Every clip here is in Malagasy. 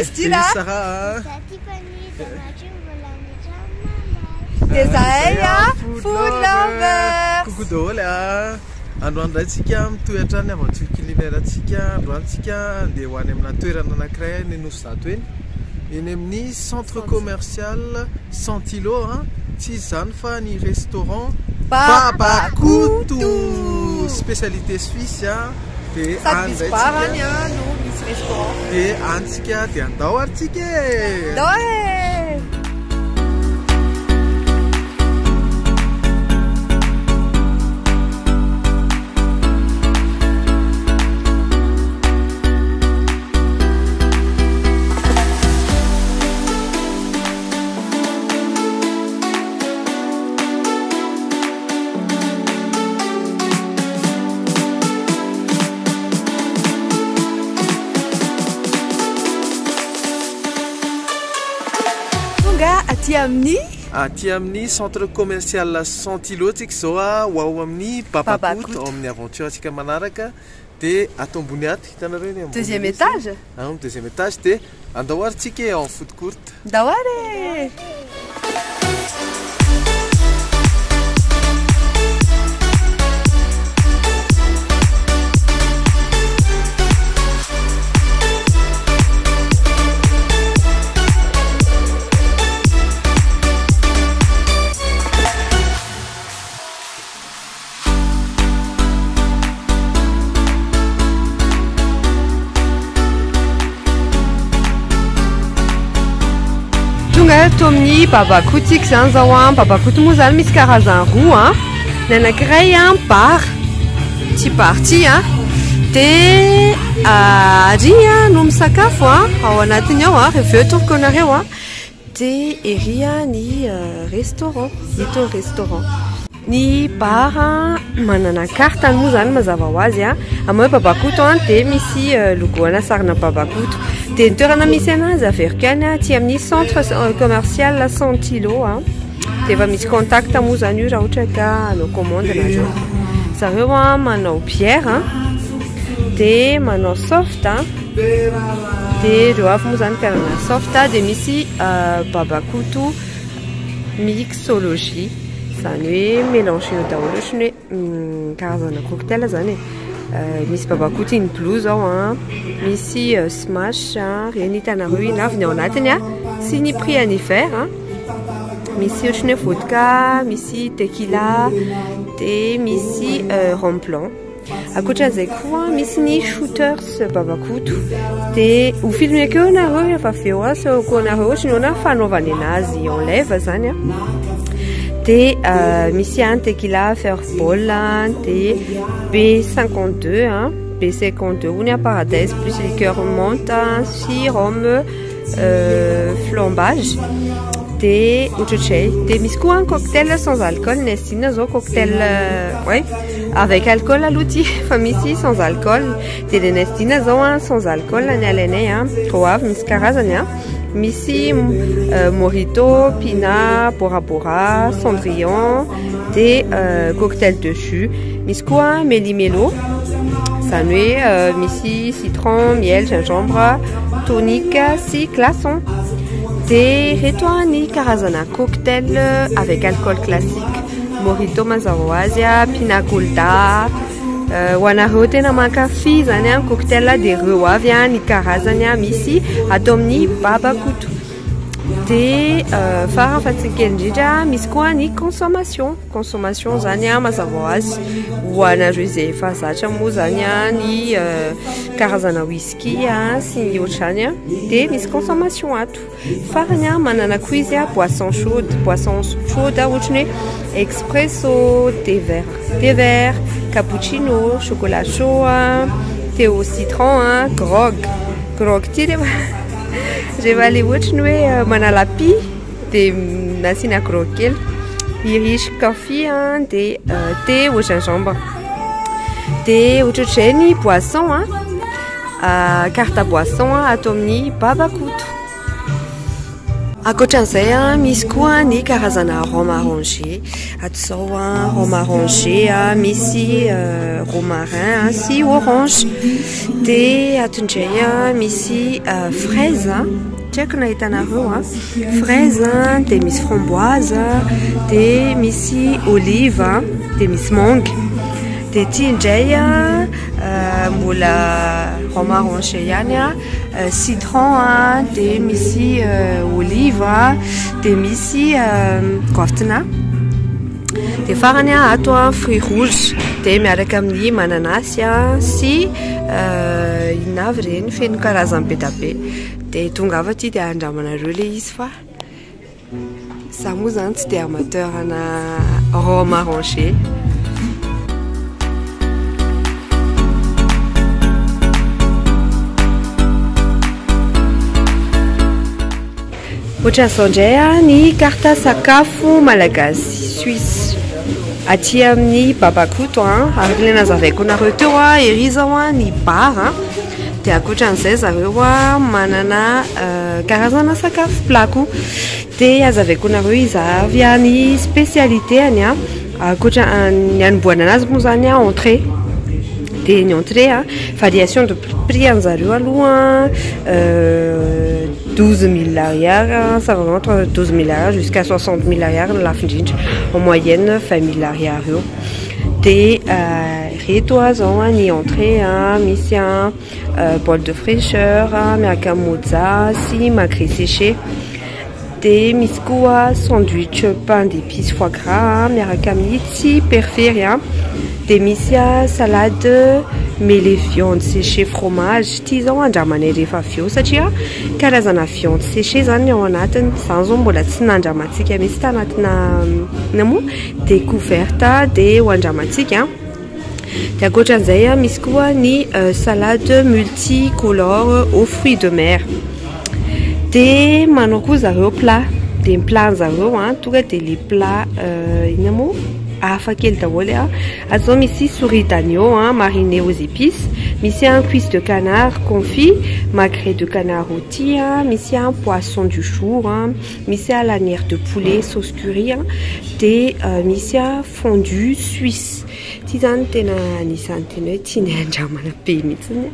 Christina. Dia Sarah. Za Tiffany, za Mathieu, mbola miditra amin'ny Dia zahay a Food Lovers. Coucou daholo a. Androany indray tsika mitohy hatrany aventure culinaire antsika. Androany tsika andeha ho any amina toerana anankiray any Anosizato eny. Eny amin'ny centre commercial Santilo a. Tsy iza izany fa ny restaurant Babakoto. Spécialité suisse a. Dia Sady any misy indray bar tsika. any a no misy restaurant. Dia any tsika dia andao ary tsika e. Ndao e! Tonga aty amin'ny Aty amin'ny centre commercial Santilo tsika izao a, ho ao amin'ny Babakoto, Babakoto. ao amin'ny aventure antsika manaraka dia ato ambony ato, hitanareo eny ambony deuxième ery? étage. Ao amin'ny deuxième étage dia andao ary tsika e, ao amin'ny food court. Ndao ary e! Tonga eto amin'ny Babakoto tsika izany izao a. Babakoto moa izany misy karazany roa a. Ny anankiray a bar, ity bar ity a. Dia ary a no misakafo a ao anatiny ao a, rehefa eo atoroko anareo a. Dia ery a ny restaurant, ito ny restaurant. Ny bar manana carte moa izany mazava ho azy a. Amin'ny hoe Babakoto a dia misy logo ana sarina Babakoto. Dia ny toerana misy anazy averiko ihany a, aty amin'ny centre commercial Santilo a. Dia efa misy contact moa izany io raha ohatra ka hanao commande nareo. Zareo a manao bière a, dia manao soft a, dia ireo avy moa izany karazana soft a, dia misy Babakoto mixologie, izany hoe mélanger eo daholo ohatran'ny hoe karazana cocktail izany e. Misy Babakoto in blue izao a, misy smash a, ireny hitanareo iny avy ny ao anatiny a, sy ny prix an'ny verre a. Misy ohatran'ny hoe vodka, misy tequila, dia misy rhum blanc. Ankoatran'izay koa misy ny shooters Babakoto. Dia ho filmeko eo nareo rehefa avy eo asehoko anareo ohatran'ny ahoana fanaovany anazy en live izany a. Dia misy ihany tequila fireball a, dia B52 a, B52 hono a, paradise plus liqueur menthe sy rhum flambage. Dia ohatrohatr'izay. Dia misy koa ny cocktail sans alcool, ny asiana izao cocktail ouais, avec alcool aloha ity fa misy sans alcool. Dia ny asiana izao a sans alcool ny alainay a, ho avy misy karazany a. Misy mojito, pina, bora bora, cendrillon, dia cocktail de jus. Misy koa méli-mélo, izany hoe misy citron, miel, gingembre, tonique sy glaçon. Dia ireto a ny karazana cocktail avec alcool classique. Mojito mazava ho azy a, pina colada. Ho anareo tena mankafy izany a cocktail dia ireo avy a ny karazany a misy ato amin'ny Babakoto. Dia farany fa tsy ny kely indrindra misy koa ny consommation. Consommation izany a mazava ho azy ho anareo izay efa zatra moa izany a ny karazana whisky a sy ny ohatr'izany a, dia misy consommation ato. Farany a manana koa izy a boisson chaude, boisson chaude ohatran'ny hoe expresso, thé vert, thé vert, cappuccino, chocolat chaud a, thé au citron a, grog. Grog ity rehefa rehefa ilay ohatran'ny hoe manala py dia nasiana grog kely. Irish coffee a, dia thé au gingembre. Dia ohatrohatr'izay ny boisson a, carte boisson ato amin'ny Babakoto. Ankoatran'izay a, misy koa ny karazana rhum arrangé. Ato izao a, rhum arrangé a, misy romarin sy orange. Dia ato indray a, misy fraise, tsy haiko na hitanareo a, fraise, dia misy framboise, dia misy olive, dia misy mangue. Dia ity indray a, mbola rhum arrangé ihany a, citron, dia misy olive, dia misy goavy. Dia farany a, ato a, fruit rouge, dia miaraka amin'ny mananasy a sy inona avy ireny, feno karazany be dia be. Dia tongava aty dia andramanareo ilay izy fa za moa zany tsy dia amateur ana rhum arrangé. Ohatran'izao indray a ny carte sakafo malagasy suisse aty amin'ny Babakoto a. Araka ilay nazavaiko anareo teo a, ery zao a ny bar a, dia ankoatran'izay zareo a manana karazana sakafo plat koa. Dia azavaiko anareo izy avy a ny spécialité any a, ankoatra ny anombohana anazy moa zany a, entrée. Dia ny entrée a, variation de prix an'zareo aloha 12 000 ariary, ça va entre 12 000 ariary jusqu'à 60 000 ariary ny lafo indrindra, en moyenne 20 000 ariary eo. Dia reto a zao a ny entrée a, misy a bol de fraîcheur miaraka amin'ny mozza sy magret séché. Dia misy koa sandwich pain d'épices foie gras miaraka amin'ny tsiperifery a. Dia misy a salade mêlée viande séchée fromage. Ity zao andramanay rehefa avy eo satria karazana viande séchée zany ao anatiny. Izany zao mbola tsy nandramantsika mihitsy tanatina inona moa découverte, dia ho andramantsika. Dia ankoatran'izay a, misy koa ny salade multicolore aux fruits de mer. Dia manao koa zareo plat. Dia ny plat zareo a, tonga dia le plat inona moa hafa kely daholo a. Ato zao misy souris d'agneau a mariné aux épices, misy un cuisse de canard confit, magret de canard rôti a, misy un poisson du jour a, misy a lanière de poulet sauce curry a, dia misy a fondue suisse. Ity zany tena anisan'ny tena hoe tianay andramana be mihitsiny.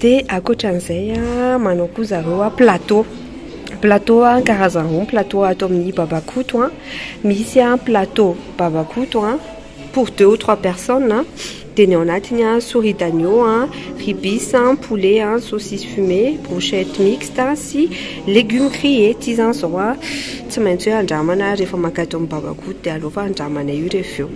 Dia ankoatran'izay a, manao koa zareo a plateau. Plateau a karazany roa plateau ato amin'ny Babakoto a. Misy a plateau Babakoto a pour deux ou trois personnes a. Dia ny ao anatiny a, souris d'agneau a, ribis a, poulet a, saucisse fumée, brochette mixte sy légumes grillés. Ity zany zao a tsy maintsy hoe andramana rehefa mankato amin'ny Babakoto, dia aleo fa andramanay io rehefa eo.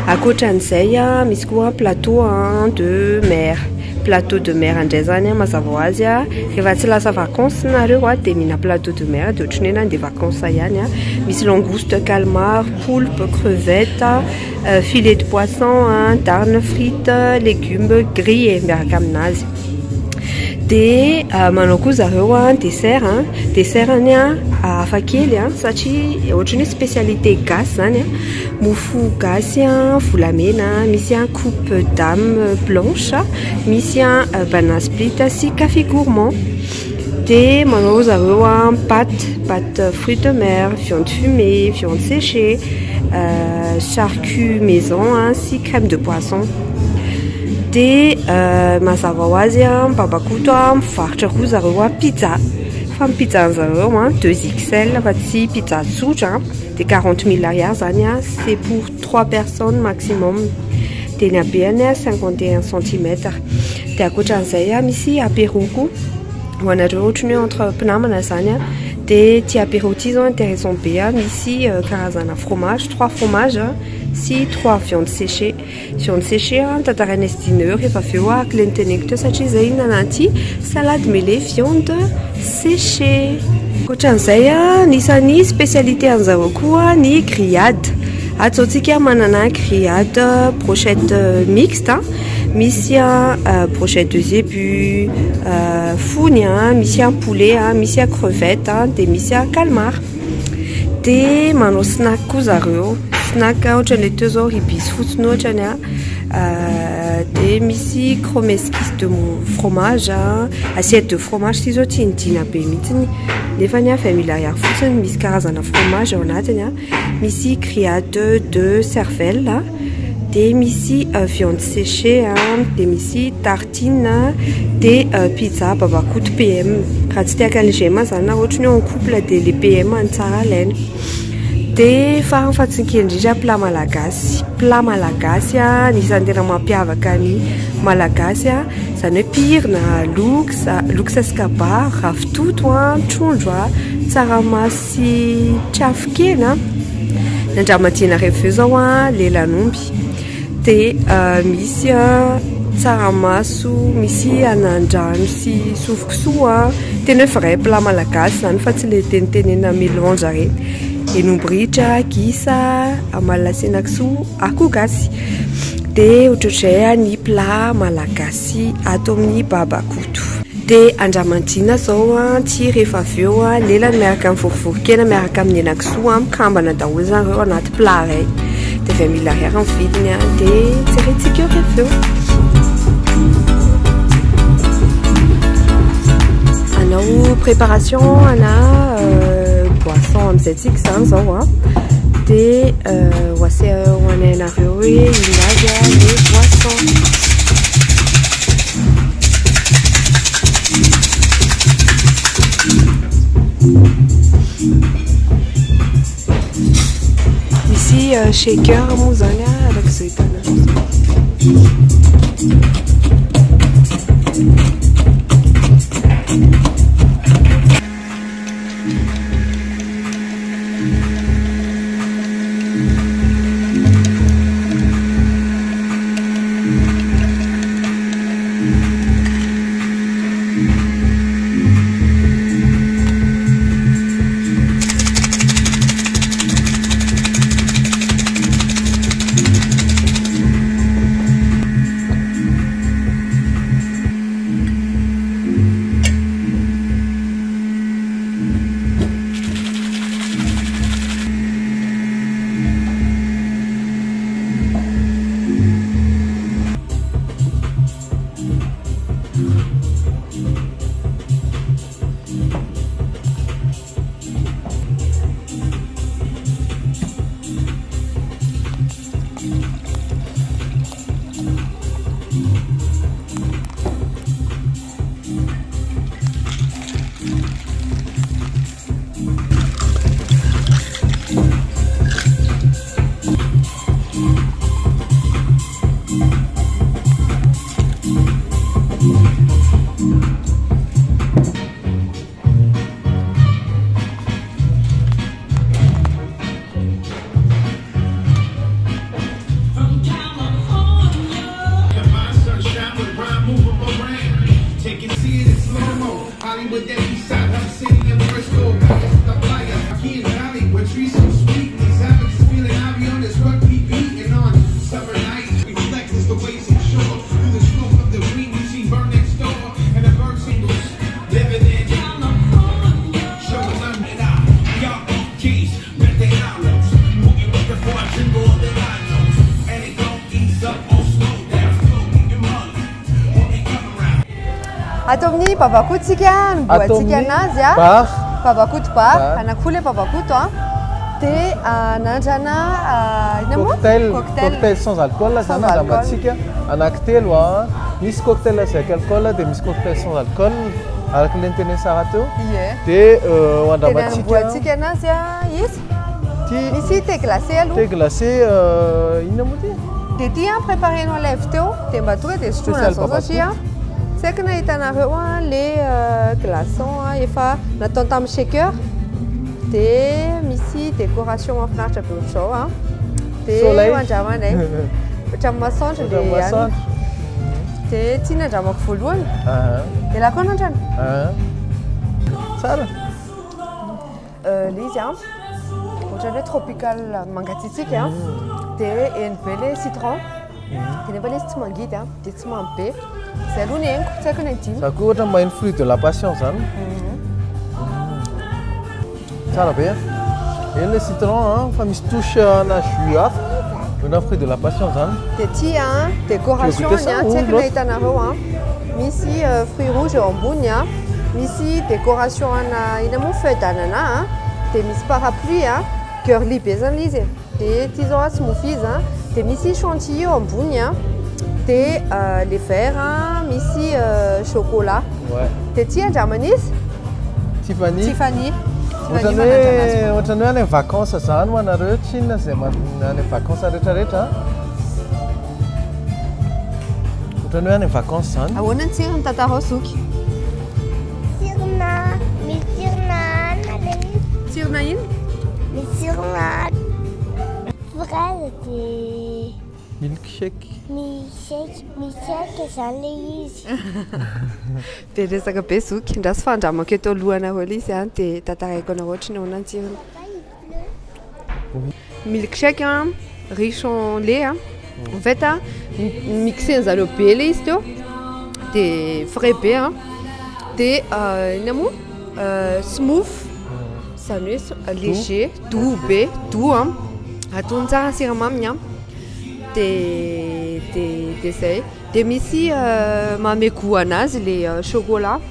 Ankoatran'izay a, misy koa plateau a de mer. Plateau de mer indray zany a, mazava ho azy a, rehefa tsy lasa vacances nareo a, dia mihina plateau de mer dia ohatran'ny hoe nandeha vacances ihany a. Misy langouste, calmar, poulpe, crevette, filet de poisson a, darne frite, légumes grillés miaraka aminazy. Dia manao koa zareo a dessert a, dessert any a hafa kely a satria ohatran'ny hoe spécialité gasy zany a, mofo gasy a volamena, misy a coupe dame blanche, misy a banana split sy café gourmand. Dia manao zareo a pâte, pâte fruits de mer, viande fumée, viande séchée, charcuterie maison a sy crème de poisson. Dia mazava ho azy a, Babakoto a mivarotra koa zareo a pizza. Fa ny pizza zareo a 2XL fa tsy pizza tsotra, dia 40 000 ariary zany a, c'est pour trois personnes maximum. Dia ny habeany a 51 centimètres. Dia ankoatran'izay a, misy apéro koa ho anareo ohatran'ny hoe entre mpinamana zany a. Dia ty apéro ty zao intéressant be a, misy karazana fromage, trois fromages sy trois viandes séchées. Viande séchée a tantaraina sy dîner rehefa avy eo araka ilay niteneniko teo satria izay hinana an'ity salade mêlée viande séchée. Ankoatran'izay a, anisan'ny spécialité an'zareo koa ny grillade. Ato zao tsika manana grillade brochette mixte, misy a brochette de zébu, fony a, misy a poulet a, misy a crevette, dia misy a calmar. Dia manao snack koa zareo. Snack ohatran'ilay teo zao ribis fotsiny ohatrany a. Dia misy cromesquis de fromage, assiette de fromage ity izao tian'i Dina be mihitsiny, nefany 20 000 ariary fotsiny, misy karazana fromage ao anatiny, misy grillade de cervelle, dia misy viande séchée, dia misy tartine, dia pizza babakoto PM. Raha tsy te haka an'ilay GM izany na ohatra ny hoe en couple dia ilay PM no tsara alaina. Dia farany fa tsy ny kely indrindra, plat malagasy. Plat malagasy anisan'ny tena mampiavaka ny malagasy, izany hoe pirina, loksa, loksa sy kabaro, ravitoto, trondro, tsaramaso sy trafon-kena. Ny andraman-tiana rehefa avy eo izao lelan'omby. Dia misy tsaramaso, misy anandrano sy sovikisoa. Tena hoe vrai plat malagasy izany fa tsy ilay tenitenena mélange ireny. Hen'omby ritra, gisa, amalona sy henakisoa, akoho gasy. Dia ohatrohatr'izay ny plat malagasy ato amin'ny Babakoto. Dia andraman-tiana izao tsy rehefa avy eo lelany miaraka amin'ny vorivorin-kena miaraka amin'ny henakisoa, mikambana daholo izany ireo anaty plat iray. Dia 20 000 ariary ny vidiny, dia jerentsika eo rehefa eo. Hanao préparation ana boisson amin'izay tsika izany izao. Dia ho aseho anareo hoe inona avy ny boisson. Misy shaker moa izany araka izao hitanareo izao. Ato amin'ny Babakoto tsika niboatsika anazy a. Bar. Babakoto bar, anakoa le Babakoto a. Dia anandrana inona moa? Cocktail. Cocktail sans alcool zany andramantsika anankitelo a. Misy cocktail avec alcool dia misy cocktail sans alcool araka ilay nitenen'i Sarah teo. Ie. Dia ho andramantsika. Dia niboatsika anazy a izy. Ty Misy thé glacé aloha. Thé glacé inona moa ty? Dia ty a préparé-nao live teo dia mba tonga dia sotroina Spécial zao satria Babakoto. tsy haiko na hitanareo a le glaçon a efa natao tamin'ny shaker dia misy décoration mahafinaritra be ohatr'izao a. Dia Soleil. ho andramanay. Ohatran'ny masoandro le Ohatran'ny masoandro. ihany. Dia ty nandramako voalohany. Aha. Dia la koa nandrana. Aha. Tsara. Le izy a ohatran'ny hoe tropical mangatsiatsiaka a. Dia eny be le citron. Dia nefa le izy tsy mangidy a, dia tsy mamy be. Izay aloha ny henoko, tsy haiko ny adino. Za koa ohatra maheno fruit de la passion zany. Tsara be a. Eny le citron a, fa misy touche ana jus hafa. Una fruit de la passion zany. Dia ty a décoration Tu veux goûter ny a ça tsy ou haiko na l'autre? hitanareo a misy fruit rouge eo ambony a misy décoration ana ina moa feuille d'anana a dia misy parapluie a girly be zany izy e. Dia ty zao a smoothies a dia misy chantilly eo ambony a dia le verre a misy chocolat. Ouais. Dia ty andramana izy Tiffany. Tiffany. Tiffany Ohatrany manandrana azy. hoe ohatrany hoe any amin'ny vacances zany ho anareo tsy inona izay any amin'ny vacances rehetrarehetra. Ohatrany hoe any amin'ny vacances zany. Ahoana ny tsirony tantarao zoky? Tsirona, misy tsirona anana le izy. Tsirona ino? Misy tsirona fraise dia Milkshake. milkshake, milkshake zany le izy. Be resaka be zoky, ndraso fa andramako eto alohanareo ilay izy a dia tantaraiko anareo ohatry ny ahoana ny tsirony. Milkshake a, riche en lait a. En fait a, mixen-zareo be ilay izy teo dia frais be a. Dia inona moa? Smooth, izany hoe léger, doux be, doux a. Atony tsara ny siramaminy a. Dia dia dia zay. Dia misy manome goût anazy le chocolat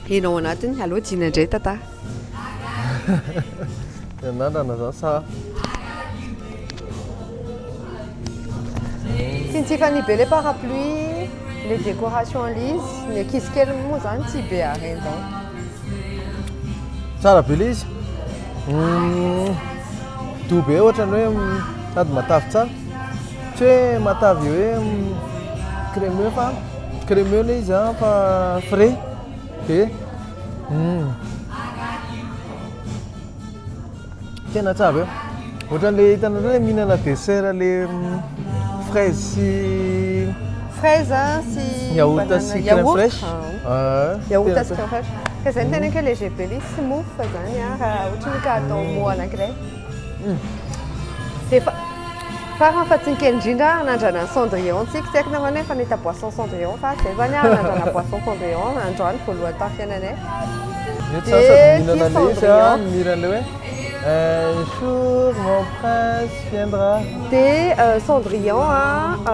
enao anatiny. Aleo dina indray tata. Anandrana zany sa Tsy Tiffany be le parapluie, le décoration l'izy, ny ankizy kely moa zany tsy be areny zany. Tsara be le izy. Doux be ohatrany hoe sady matavy tsara. Tsy hoe matavy hoe crémeux fa crémeux le izy a fa frais be. Tena tsara be. Ohatran'le hitanareo le mihinana dessert le fraise sy fraise sy yaourt banana. sy crème Yaourt, fraîche. ah. Ah, Yaourt tena sy crème fraîche. Ka zay no tena hoe léger be le izy, smooth zany a, raha ohatra ny ka atao mot anankiray. Dia farany fa tsy nikely indrindra anandrana Cendrillon tsika, tsy haiko na hoanina efa nahita boisson Cendrillon fa zay zany a anandrana boisson Cendrillon androany voalohany tamin'ny fiainanay. Ny tsara sady Dia mihinana ty le izy a, Cendrillon. mihira an'le hoe un jour mon prince viendra. Dia Cendrillon a,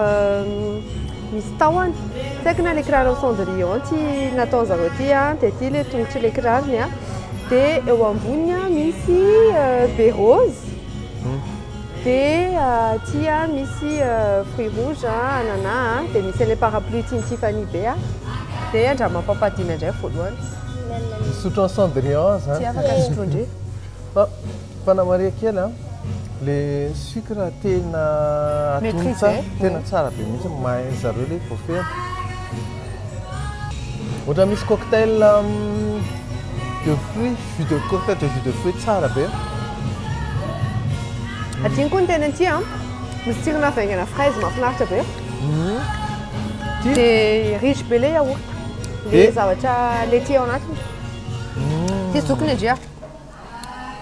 misy tahony. Tsy haiko na le kiraro Cendrillon ty nataon'zareo ty a, dia ty le tongotry le kirarony a. Dia eo amboniny a misy baie rose. Dia ty a misy fruits rouges a, anana a, dia misy an'ilay parapluie tian'i Tiffany be a. Dia andramampapadina indray voalohany. Misotro ny Cendrillon zany. Tsy afaka sotroindre. Fa fanamarihana kely a, le sucre tena atony Maîtrisé. tsara, tena tsara be mihitsy, mahay zareo le voafehy. Ohatra misy cocktail de fruits, jus de cocktail de jus de fruits tsara be. Adino koa ny tena ty a, misy tsirona vaingana fraise mahafinaritra be. Ty? Dia riche be le yaourt. Le Be. zavatra laitier ao anatiny. Ty zokiny indria.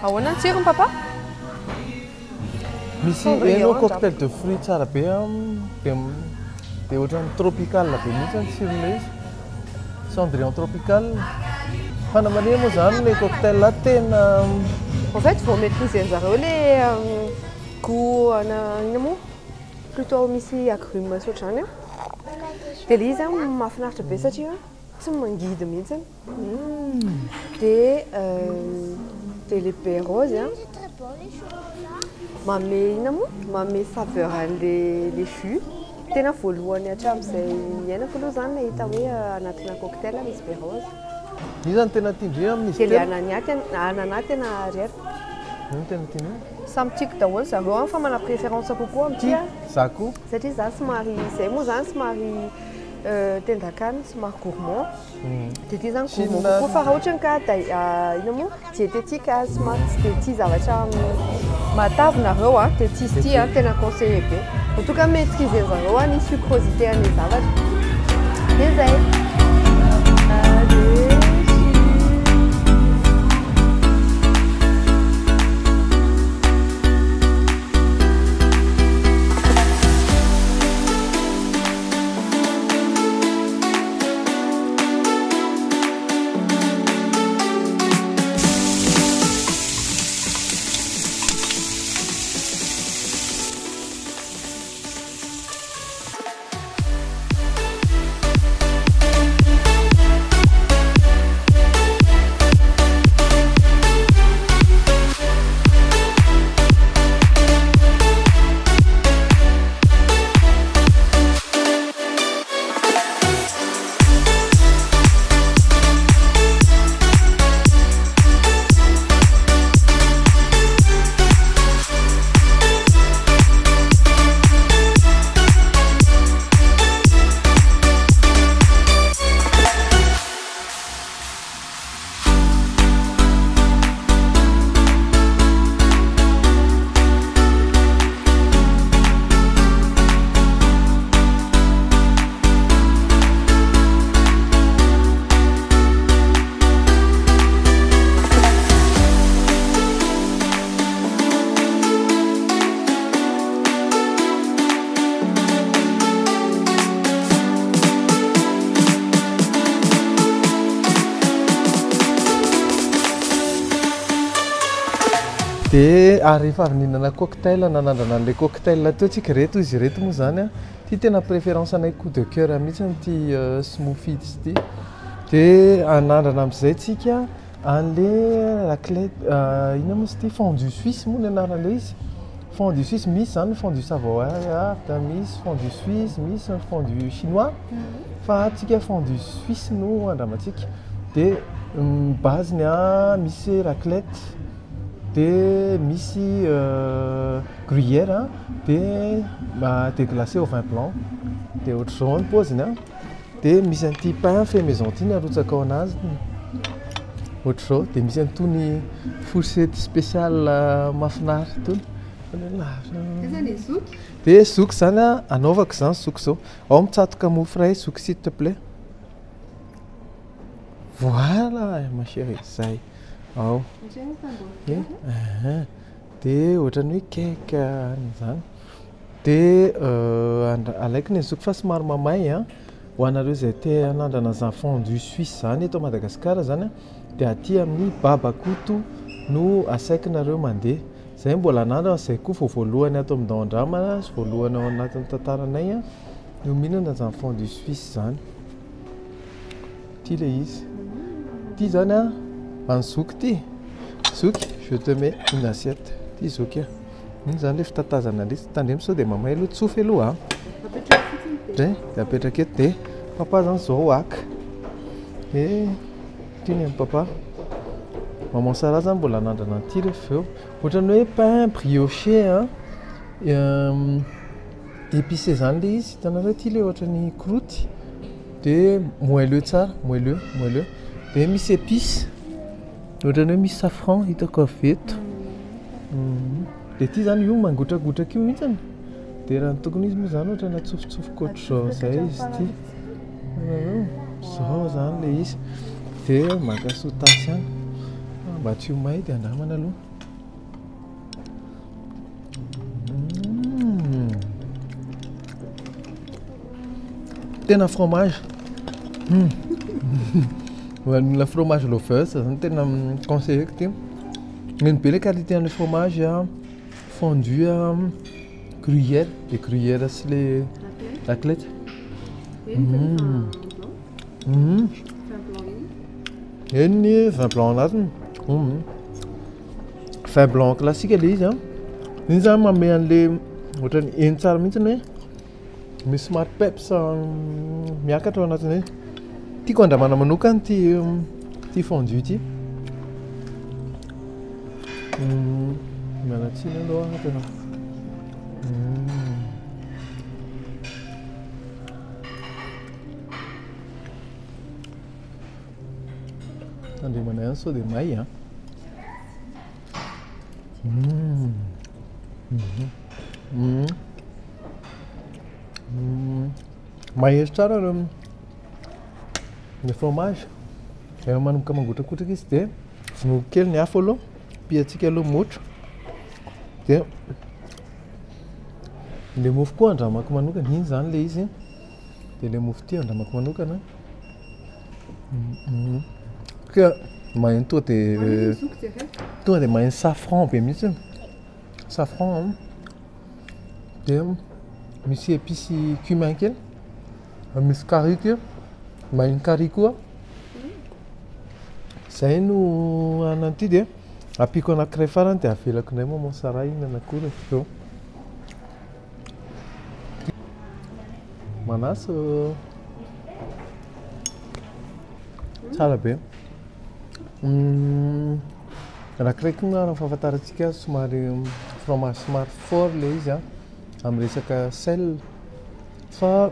Ahoana ny tsirony papa? Misy Cendrillon eno angamba. cocktail de fruits tsara be a, dia ohatran'ny tropical be mihitsy ny tsiron'ilay izy. Cendrillon tropical. Fanamarihana moa zany le cocktail tena En fait, vao maîtriser zareo le goût ana ina moa? Plutôt misy agrumes sy ohatr'izany a. Dia le izy a mahafinaritra be satria tsy mangidy mihitsy. Dia dia le baie rose a. C'est très bon les chocolats. Manome ina moa? Manome saveur an'le le jus. Tena voalohany hatramin'izay niainako aloha zany nahita hoe anatina cocktail misy baie rose. Iza no tena tia indrindra amin'izy Dia le telo? anana tena ariary. Ino no tena tia indrindra? Samy tiako daholo zareo a, fa mana préférence kokoa amin'ity a. Za koa. Satria za somary izay moa zany somary tendakany, somary gourmand. Dia ty zany gourmand Chine. kokoa fa raha ohatra ka ina moa diététique a, somary tsy dia tia zavatra matavy nareo a, dia ty sy ty a, tena conseillé be. En tout cas maîtriser zareo a ny sucrosité an'ilay zavatra. Dia zay. Allez. Dia ary rehefa avy nihinana cocktail, nanandrana an'ilay cocktail teo tsika ireto izy ireto moa izany an. Ity tena préférence anay coup de cœur mihitsy ity smoothies ity. Dia hanandrana amin'izay tsika an'ilay raclette, inona moa izy ity? Fondue suisse moa ny anaran'ilay izy. Fondue suisse, misy izany ny fondue savoyarde, misy fondue suisse, misy ny fondue chinois. Fa tsika fondue suisse no andramantsika. Dia ny base-ny an, misy raclette, dia misy gruyère, dia déglacé au vin blanc. Dia ohatr'izao ny paoziny an. Dia misy an'ity pain fait maison ity ny arotsaka ao anatiny. Ohatr'izao. Dia misy an'itony fourchette spéciale mahafinaritra itony. Dia zoky izany an, anaovako izany zoky izao. Ao mitsatoka mofo iray zoky s'il te plaît. Voilà ma chérie, zay. Ao. Dia ohatran'ny hoe cake izany. Dia alaiko ny zoky fa somary mamay an. Ho anareo izay te hanandrana izany fondue suisse izany eto Madagasikara izany an, dia aty amin'ny Babakoto no asaiko nareo mandeha. Izay mbola hanandrana, izay koa vao voalohany ato amin'ny Ndao Andramana sy voalohany ao anatin'ny tantaranay an, no mihinana izany fondue suisse izany. Ity ilay izy. Ity izany an, an'i zoky ity. Zoky, je te mets une assiette. Ity zoky an. Iny izany ilay fitatazana ilay izy. Tandremo sao dia mamay aloha, tsofy aloha an. Dia, dia apetraka eto dia papa izany izao haka. Dia ity ny an'i papa. Maman Sarah izany mbola hanandrana an'ity rehefa avy eo. Ohatran'ny hoe pain brioché an. Épicé izany ilay izy. Hitanareo ity ilay ohatran'ny croûte. Dia moelleux tsara, moelleux, moelleux. Dia misy épices. Ohatran'ny hoe misy safran hitako avy eto. Dia ity izany io mangotragotraka io mihitsiny. Dia raha ny tokony izy moa izany ohatran'ny atsofotsofoka ohatr'izao izay izy ity. Hitanareo? Izao izany ilay izy. Dia maka sous-tasse ihany. Mba tsy ho may dia andramana aloha. Tena fromage. Ho an'ny fromage lovers zany tena conseilleko ity. Mino be le qualité an'le fromage a, fondu a, gruyère, le gruyère sy le raclette. Eny ny vin blanc anatiny. Vin blanc classique le izy a. Iny zany manome an'le ohatran'ny eny tsara mihitsy hoe misy somary peps miakatra ao anatiny iny. Tiako andramana manokana ity ity fondue ity. Miala tsiny aloha tena. Tandremana ihany sao dia may an. Mahery tsara ireo ny fromage. Rehefa manomboka mangotrakotraka izy dia vonoiko kely ny afo aloha, pihantsika aloha motro. Dia ilay mofo koa andramako manokana, iny izany ilay izy. Dia ilay mofo ity andramako manokana. Ka maheno tonga dia tonga dia maheno safran be mihitsy. Safran dia misy épice cumin kely, misy carry kely, maheno carry koa. Izay no anan'ity dia ampiako anankiray farany dia avelako indray maman Sarah hihinana koa rehefa avy eo. Manasa. Tsara be. Anankiray koa raha ny fahafantarantsika azy somary fromage somary fort ilay izy an, amin'ny resaka sel fa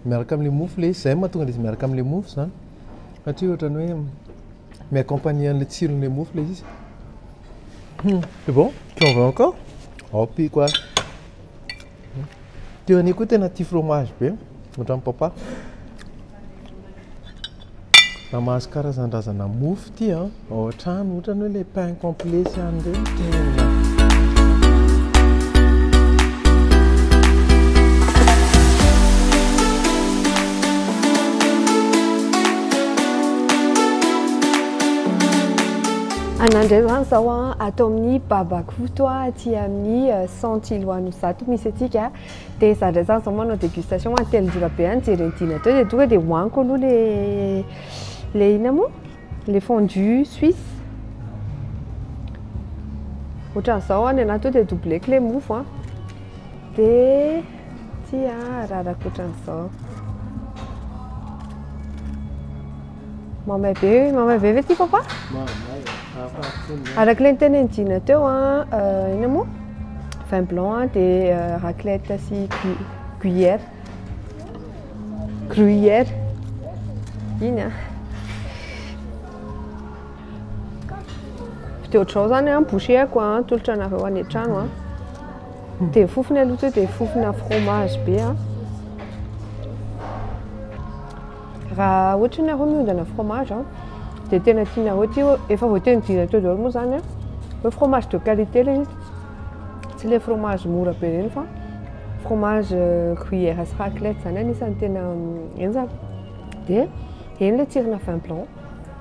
miaraka amin'ilay mofo ilay izy, izay no mahatonga ilay izy miaraka amin'ilay mofo izany satria ohatran'ny hoe mi-accompagner an'ilay tsiron'ilay mofo ilay izy. C'est bon? Tu en veux encore? Ampiko ary. Teo anie koa tena tia fromage be, ohatran'ny papa. Raha mahazo karazan-drazana mofo ity an, ao an-trano, ohatran'ny hoe ilay pain complet sy any ireny tena. Za indray zany zao a ato amin'ny Babakoto a aty amin'ny Santilo Anosizato misy atsika. Dia za indray zany zao manao dégustation atelin-jora be any jereny dina teo dia tonga dia hohaniko aloha le le inona moa? Le fondue suisse. Ohatran'izao a ny anahy tonga dia doubleko le mofo a. Dia ty a ararako ohatran'izao. Mamay be, mamay be ve ty papa? Mamay, afahafoana. Araka ilay nitenen'i Dina teo a, inona moa? Vin blanc a, dia raclette sy gruyère. Gruyère. Iny a. Dia ohatr'izao zany a, bouchée-ko a, atolotra anareo any an-trano a. Dia fofony aloha teo dia fofona fromage be a. Raha ohatra nareo miondana fromage a, dia tena tianareo ty, efa voateny Dina teo daholo moa zany a, hoe fromage de qualité ilay izy, tsy ilay fromage mora be ireny fa fromage gruyère sy raclette zany anisan'ny tena henjana. Dia eny ilay tsirona vin blanc,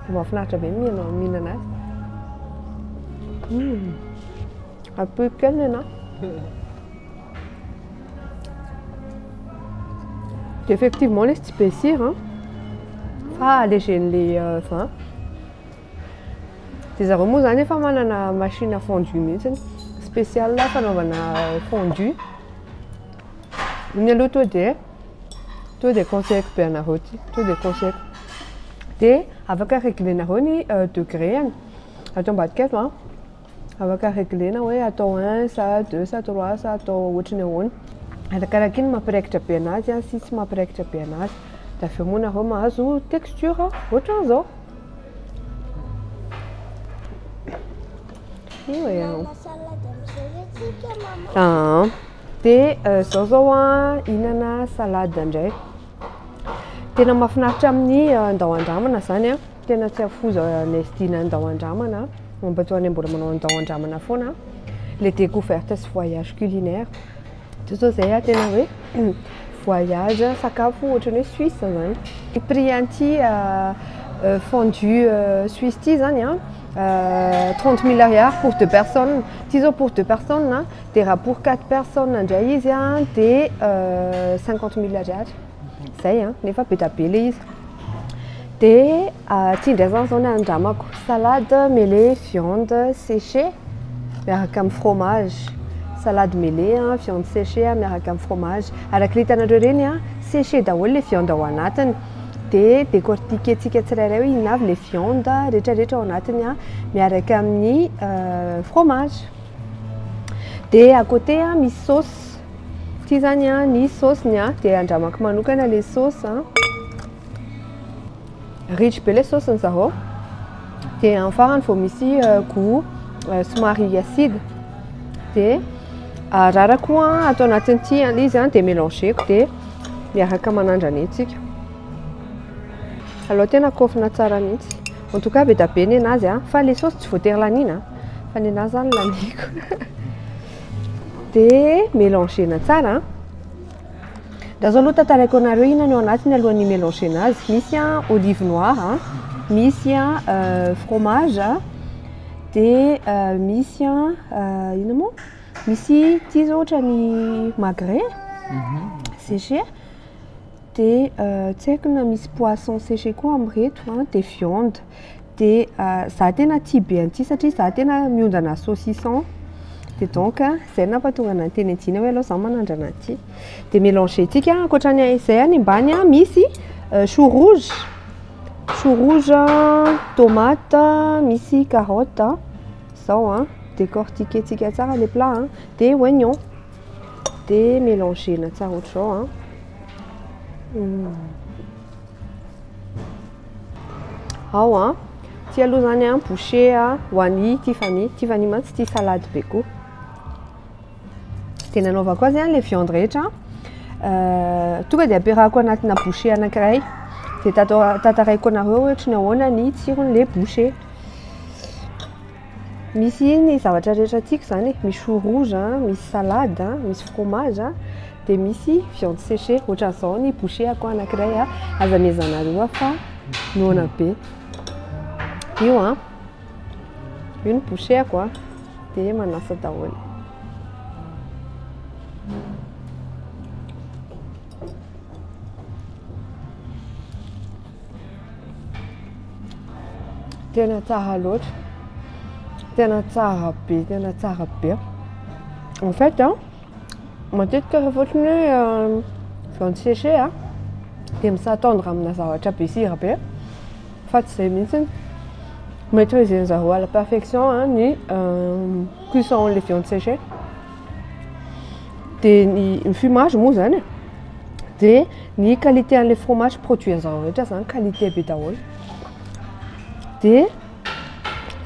mahafinaritra be ny mihinana azy. Ampio kely ny anahy. Dia effectivement ilay izy tsy be sira fa allégé-n'ilay vin. Dia zareo moa zany efa manana machine à fondue mihitsy spécial fanaovana fondue. Iny aloha tonga dia tonga dia conseilleko be anareo ity, tonga dia conseilleko. Dia afaka régler-nareo ny degré-ny ato ambadika ato a. Afaka réglena hoe atao 1 sa 2 sa 3 sa atao ohatry ny ahoana. Arakaraka iny mampiraikitra be anazy sy tsy mampiraikitra be anazy. Dia avy eo moa nareo mahazo texture ohatran'izao. Io e. Manana salade amin'izay ve tsika mama? Ah, dia zao zao a hihinana salade indray. Tena mahafinaritra amin'ny andao andramana zany a. Tena tsy afoza Nesdina andao andramana. Mba toa any mbola manao andao andramana foana. Les découvertes sy voyage culinaire. Zao zao zay a tena hoe voyage sakafo ohatran'ny hoe suisse zany. Prix an'ity fondue suisse ity zany a 30 000 ariary pour deux personnes. Ity zao pour deux personnes a, dia raha pour quatre personnes indray izy a dia 50 000 ariary. Zay a, nefa be dia be ilay izy. Dia ity indray zany zao ny andramako salade mêlée viande séchée miaraka amin'ny fromage. Salade mêlée a, viande séchée a miaraka amin'ny fromage. Araka ilay hitanareo ireny a, séché daholo ilay viande ao anatiny. Dia décortiquer-tsika tsirairay hoe inona avy ilay viande rehetrarehetra ao anatiny a miaraka amin'ny fromage. Dia à côté a misy sauce. Ity zany a ny sauce-ny a, dia andramako manokana ilay sauce a. Riche be ilay sauce-ny zareo. Dia amin'ny farany vao misy goût somary acide. Dia ararako a ato anatin'ity ilay izy a, dia mélangeko dia miaraka manandrana etsika. Aleo tena kofina tsara mihitsy. En tout cas be dia be ny anazy a, fa ilay sauce tsy voatery laniana fa ny anazy zany laniko. Dia mélangena tsara. Da zao aloha tantaraiko anareo inona no ao anatiny alohan'ny mélangena azy. Misy a olive noire, misy a fromage, dia misy a inona moa? Misy ity zao ohatra ny magret séché. Dia tsy haiko na misy poisson séché koa amin'ireto a, dia viande. Dia za tena tia be an'ity satria za tena miondana saucisson. Dia donc zay no nampatonga anahy niteny an'i Dina hoe aleo za manandrana an'ity. Dia mélanger-tsika ankoatran'izay any ambany a misy chou rouge, chou rouge, tomate, misy carotte. Zao a, décortiquer-tsika tsara le plat a, dia oignon. Dia mélangena tsara ohatr'izao a. Ao a, ity aloha zany a bouchée a ho an'i Tiffany. Tiffany mantsy tia salade be koa. Dia nanaovako azy a ilay viande rehetra tonga dia ampiarahako anatina bouchée anankiray. Dia tantaraiko anareo hoe ohatry ny ahoana ny tsiron'ilay bouchée. Misy ny zavatra rehetra tiako zany e, misy chou rouge, misy salade, misy fromage, dia misy viande séchée. Ohatran'izao ny bouchée ako anankiray a, aza mezanareo fa noana be. Io a. Io ny bouchée-ko a, dia manasa daholo. Tena tsara loatra, tena tsara be, tena tsara be. En fait a, matetika rehefa ohatry ny hoe viande séchée a, dia mi-s'attendre amina zavatra be sira be, fa tsy izay mihitsy. Maîtriser zareo à la perfection a ny cuisson an'ilay viande séchée. Dia ny fumage moa zany e, dia ny qualité an'ilay fromage produit an'zareo rehetra zany qualité be daholo. Dia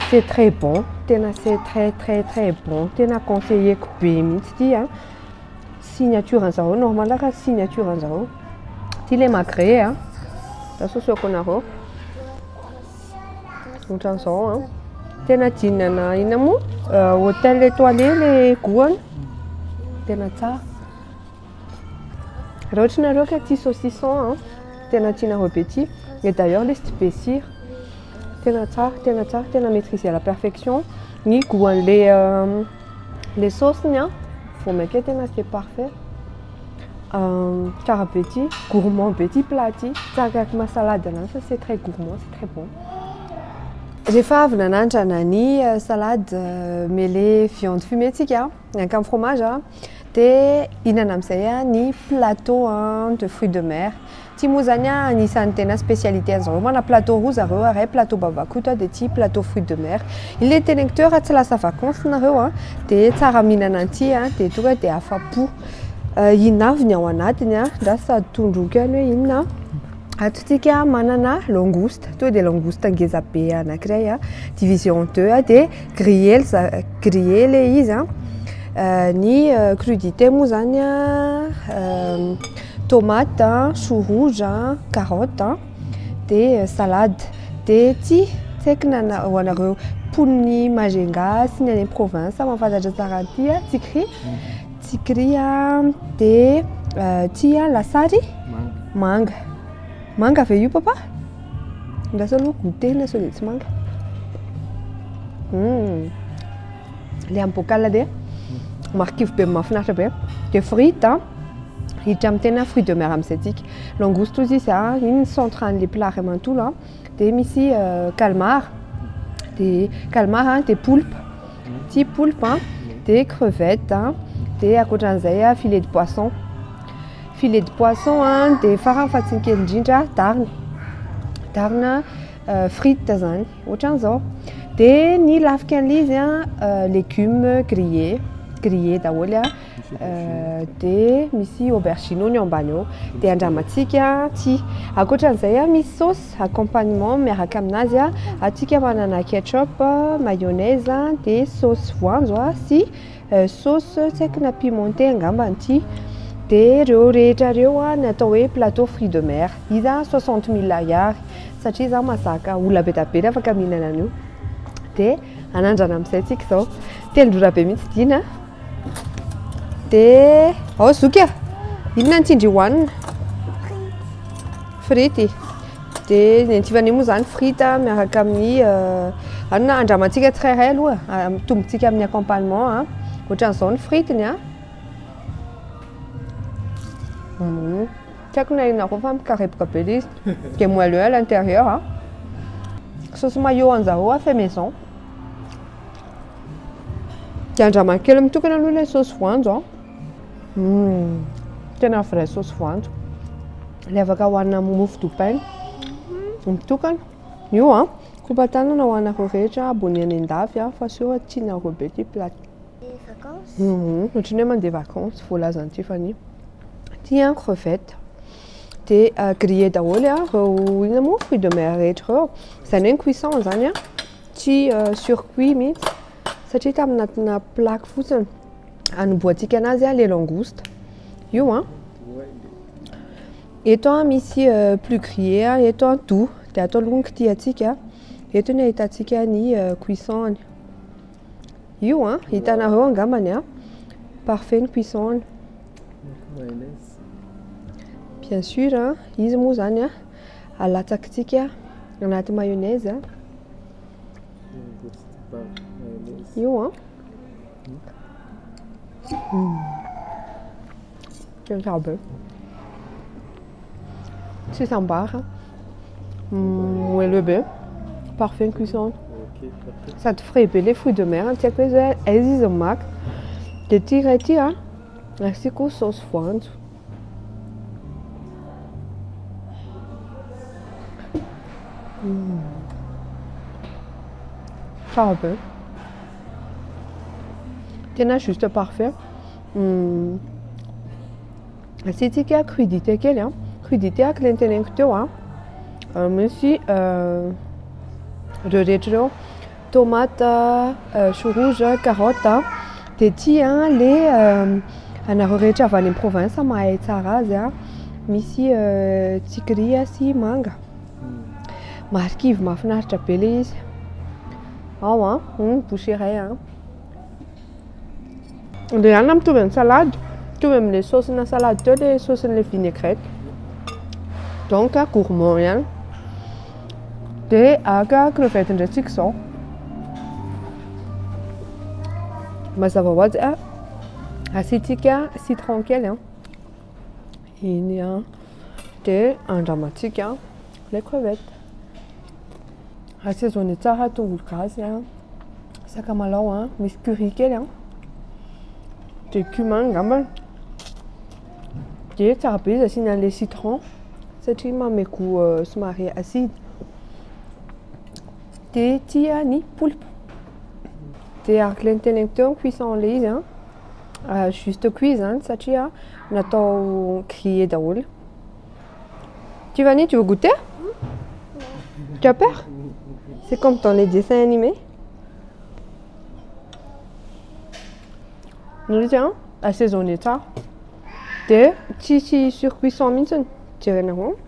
c'est très bon, tena c'est très très très bon, tena conseilleko be mihitsy ity a. Signature an'zareo, normal raha signature an'zareo. Ity le magret a, asosoko anareo. Ohatran'izao a. Tena dinana inona moa? Hôtel étoilé le goût-ny. Tena tsara. Raha ohatra nareo ka tia saucisson a, tena tianareo be ity. Et d'ailleurs le izy tsy be sira. Tena tsara, tena tsara, tena maîtrisé à la perfection. Ny goût an'le le sauce-ny a, vao mainka tena c'est parfait. Tsara be ity, gourmand be ity plat ity. Tsy arakaraka maha salade anazy fa c'est très gourmand, c'est très bon. Rehefa avy nanandrana ny salade mêlée viande fumée tsika, miaraka amin'ny fromage a, dia hihinana amin'izay a ny plateau de fruits de mer. Ty moa zany a anisan'ny tena spécialité an'zareo. Mana plateau roa zareo, iray plateau babakoto dia ty plateau fruits de mer. Iny le teneniko teo, raha tsy lasa vacances nareo a, dia tsara mihinana an'ity a, dia tonga dia afa-po. Inona avy ny ao anatiny a, ndra sady tondroko ihany hoe inona. Ato tsika manana langouste, tonga dia langouste ngeza be anankiray a, divisé en deux a, dia grillé grillé le izy a. Ny crudité moa zany a, tomate, chou rouge, carotte, dia salade. Dia ty tsy haiko na ho anareo mponin'ny Majunga sy ny any province mahafantatra tsara an'ity a, tsikry. Tsikry a, dia ty a lasary manga. Manga ve io papa? Andraso aloha goûter sao dia tsy manga. Le amin'ny bocal le marikivy be, mahafinaritra be. Dia frite a, hiditra amin'ny tena fruit de mer amin'izay tsika. Langouste ozy izy a, iny ny centre an'le plat ray manontolo a. Dia misy calmar, dia calmar a, dia poulpe. Ty poulpe a, dia crevette a, dia ankoatran'izay a filet de poisson. Filet de poisson a, dia farany fa tsy ny kely indrindra, darina. Darina frite zany, ohatran'izao. Dia ny lafika an'ilay izy a, légumes grillés, grillés daholo a. Dia misy aubergine ny ao ambany ao. Dia andramantsika ty. Ankoatran'izay a, misy sauce accompagnement miaraka aminazy a. Atsika manana ketchup, mayonnaise, dia sauce voanjo a sy sauce tsy haiko na pimenté angambany ity. Dia ireo rehetra ireo a ny atao hoe plateau fruits de mer. Izy a 60 000 ariary satria za mahazaka olona be dia be ny afaka mihinana an'io. Dia anandrana amin'izay tsika izao. Telon-drora be mihitsy dina. Dia ao zoky a, inona ny tiandry hohanina? Frity. Dia ny antivany moa zany frite miaraka amin'ny anona andramantsika tsirairay aloha, mitombontsika amin'ny accompagnement a. Ohatran'izao ny fritiny a. Tsy haiko na inona koa fa mikarepoka be ilay izy. Dia moelleux à l'intérieur a. Sauce mayo an'zareo a fait maison. Dia andramako kely mitokana aloha ilay sauce voanjo a. Tena vrai sauce voanjo. Ilay afaka hohanina amin'ny mofo dipaina. Mitokana. Io a, kopa-tanana ho anareo rehetra abonné any an-dafy a, fa sûr tianareo be ity plat. Vacances. Ohatran'ny hoe mandeha vacances voalazan'i Tiffany. Ty a crevette. Dia grillé daholo a ireo inona moa fruits de mer rehetra ireo. Izany hoe ny cuisson zany a tsy surcuit mihitsy satria tamin'anatina plaque fotsiny. Anombohantsika anazy a le langouste. Io a. Eto a misy plus grillé a, eto a doux. Dia ato aloha ny kitihantsika. Eto ny ahitantsika ny cuisson-ny. Io a, hitanareo angambany a, parfait ny cuisson-ny. Bien sûr a, izy moa zany a alatsakitsika anaty mayonnaise a. Vary mayonnaise. Io an. Tena tsara be. Tsisy ambara. Moelleux be. Parfait ny cuisson. Ok, parfait. Sady frais be le fruit de mer, tsy haiko hoe zay aiza izy no maka. Dia ity iray ity an, asiako saosy voanjo. Tsara be. Tena juste parfait. Asiantsika crudité kely an. Crudité araka ilay noteneniko teo an. Misy ireo rehetra ireo. Tomate, chou rouge, carotte. Dia ity an le anareo rehetra avy any amin'ny province mahay tsara azy an. Misy tsikiria sy manga. Marikivy mahafinaritra be ilay izy. Ao an, bouchée iray an. Ilay hanina mitovy amin'ny salade, mitovy amin'ilay saosina salade teo ilay saosin'ilay vinaigrette. Donc gourmand ihany. Dia haka crevette indray tsika izao. Mazava ho azy a, asiantsika citron kely an. Iny an. Dia andramantsika ilay crevette. Assaisonner tsara tongolo gasy an, sakamalao an, misy curry kely an, dia cumin angambany. Dia tsara be izy asiana an'ilay citron satria manome goût somary acide. Dia ity ny poulpe. Dia araka ilay noteneniko teo ny cuisson an'ilay izy an, juste cuit izany satria natao grillé daholo. Tiffany, tu veux goûter? Tu as peur? C'est comme dans les dessins animés. Ny izy an, assaisonné tsara. Dia tsisy surcuisson mihitsy jerenareo.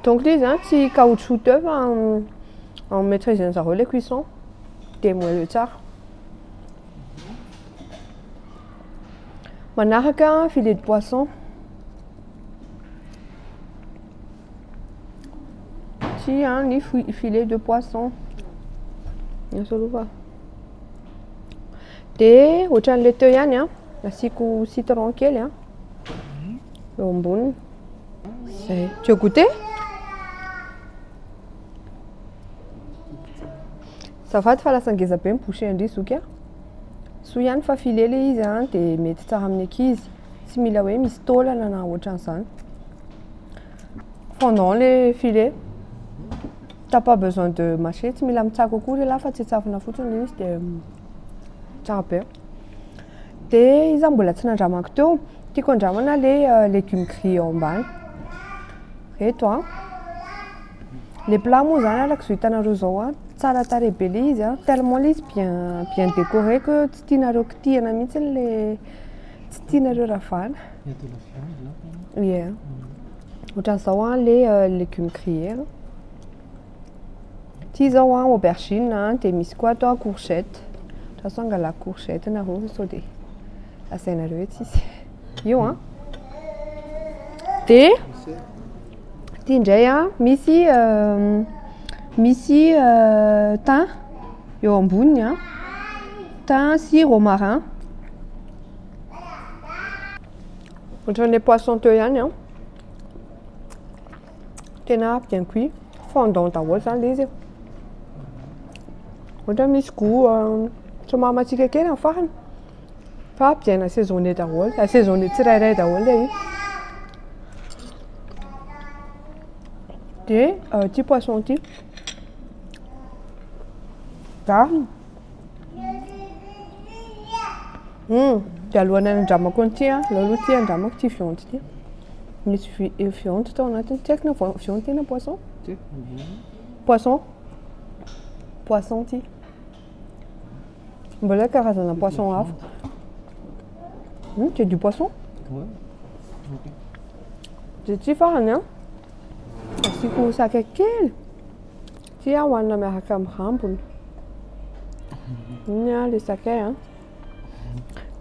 Donc ilay izy an tsy caoutchouteux fa en maîtrise zareo ilay cuisson. Dia moelleux tsara. Manaraka filet de poisson. Ty an ny filet de poisson. Asa aloha fa. Dia ohatran'ilay teo ihany an, asiako citron kely an eo amboniny. Zay. Tu veux goûter? Azafady fa lasa ngeza be ny bouchée an-dry zoky a. Soa ihany fa filet ilay izy an, dia mety tsara amin'ny ankizy. Tsy mila hoe misy taolana na ohatran'izany. Fondant le filet. T'as pas besoin de mâcher, tsy mila mitsako akory ialahy fa tsetsafina fotsiny ilay izy dia tsara be. Dia iza mbola tsy nandramako teo, tiako andramana ilay légumes grillés ao ambany. Reto an. Le plat moa zany araka izao hitanareo izao an, tsara tarehy be ilay izy an, tellement ilay izy bien bien décoré que tsy tianareo kitihana mihitsy le tsy tianareo ravana. Il y a de la viande là quand même. Yeah. Ohatran'izao an le légumes grillés. Ity izao an aubergine an, dia misy koa ato courgette. Ohatran'izao angalako courgette nareo sao dia lazainareo hoe tsisy. Io an. Dia ity indray an misy misy thym eo amboniny an, thym sy romarin. Ohatran'ilay poisson teo ihany an. Tena bien cuit, fondant daholo zany ilay izy e. Ohatra misy goût somary matsika kely amin'ny farany fa bien assaisonné daholo, assaisonné tsirairay daholo ilay izy. Dia ity poisson ity. Gariny. Dia alohan'ny hanandramako an'ity an, aleo aloha ity andramako ity viande ity. Misy viande tao anatiny, tsy haiko na viande ity na poisson. Poisson. Poisson ity. Mbola karazana poisson hafa. C'est du poisson? Ouais. Ok. Dia ity farany an, asiako sakay kely. Ity an hohanina miaraka amin'ny rambony. Iny an le sakay an.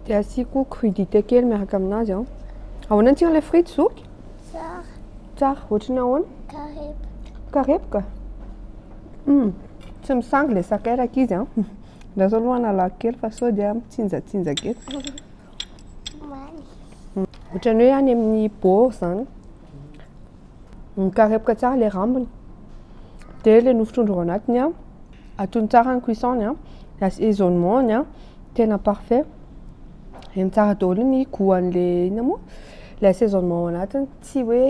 Dia asiako crudité kely miaraka aminazy an. Ahoana ny tsiron'ilay frite zoky? Tsara. Tsara. Ohatry ny ahoana? Karepoka. Karepoka? Tsy misangy ilay sakay rankizy an. Andraso aloha hanalako kely fa sao dia mitsinjatsinjaka eto. Mamy. Ohatran'ny hoe any amin'ny bord izany. Mikarepoka tsara ilay rambony. Dia ilay nofo-trondro ao anatiny an, atono tsara ny cuisson-ny an, ny assaisonnement-ny an, tena parfait. Heno tsara daholo ny goût an'ilay inona moa? Ilay assaisonnement ao anatiny. Tsy hoe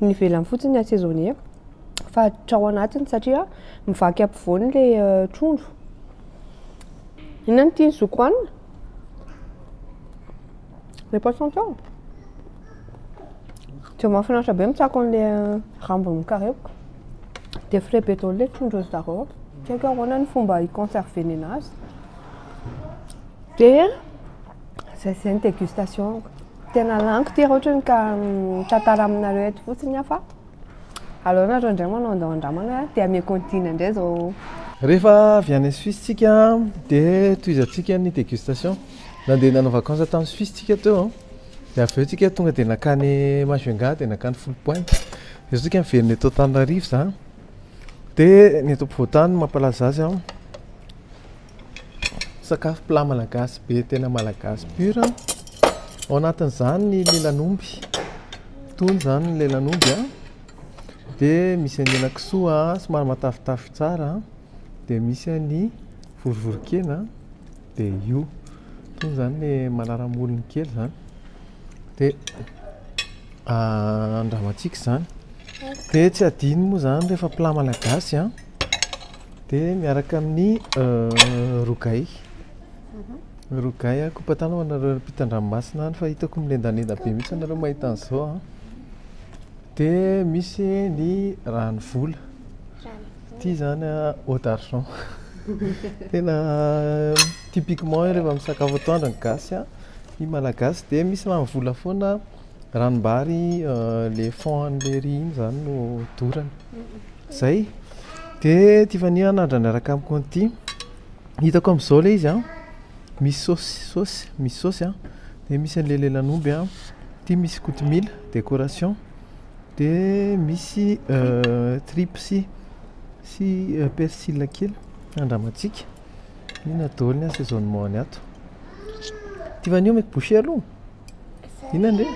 ny ivelany fotsiny ny assaisonné fa hatrao anatiny satria mivaky ampovoany ilay trondro. Inona no tian'i zoko hohanina? Le poisson teo? Dia mahafinaritra be mitsako an'ilay rambony mikarepoka. Dia frais be daholo ilay trondron-dry zareo. Tsy haiko ahoana ny fomba hi-conserver-ny anazy. Dia zay zay ny dégustation. Tena laniko ity raha ohatra ka mitantara aminareo eto fotsiny aho fa aleo nareo indray manao andao andramana dia ameko an'i Dina indray izao. Rehefa avy any Suisse tsika dia tohizantsika ny dégustation. Nandeha nanao vacances tany Suisse tsika teo dia avy eo tsika tonga dia nankany Majunga dia nankany Foulpointe. Izao tsika miverina eto Antananarivo zany dia ny eto ampovoantany mampalaza azy an. Sakafo plat malagasy be tena malagasy pur. Ao anatin'izany ny lelan'omby. Itony izany ny lelan'omby an. Dia misy an'ny henakisoa somary matavitavy tsara. Dia misy an'ny vorivorikena. Dia io. Itony izany ilay manara-molony kely izany. Dia andramantsika izany. Dia tsy adino moa izany rehefa plat malagasy an. Dia miaraka amin'ny rogay. Rogay a, kopa-tany ho anareo ampitan-dranomasina any fa hitako milendalenda be mihitsy anareo mahita an'izao an. Dia misy ny rano vola. Ity izany an eau d'argent. Tena typiquement rehefa misakafo atoandro ny gasy an, ny malagasy dia misy rano vola foana, ranombary le fond an'ilay riz iny izany no dorana. Zay. Dia Tiffany hanandra niaraka amiko an'ity. Hitako amin'izao ilay izy an, misy saosy, saosy, misy saosy an, dia misy an'ilay lelan'omby an, ity misy kotomila décoration, dia misy tripes sy persil kely andramantsika. Inona daholo ny assaisonnement ny ato. Tiffany omeko bouchée aloha. Inona ndry?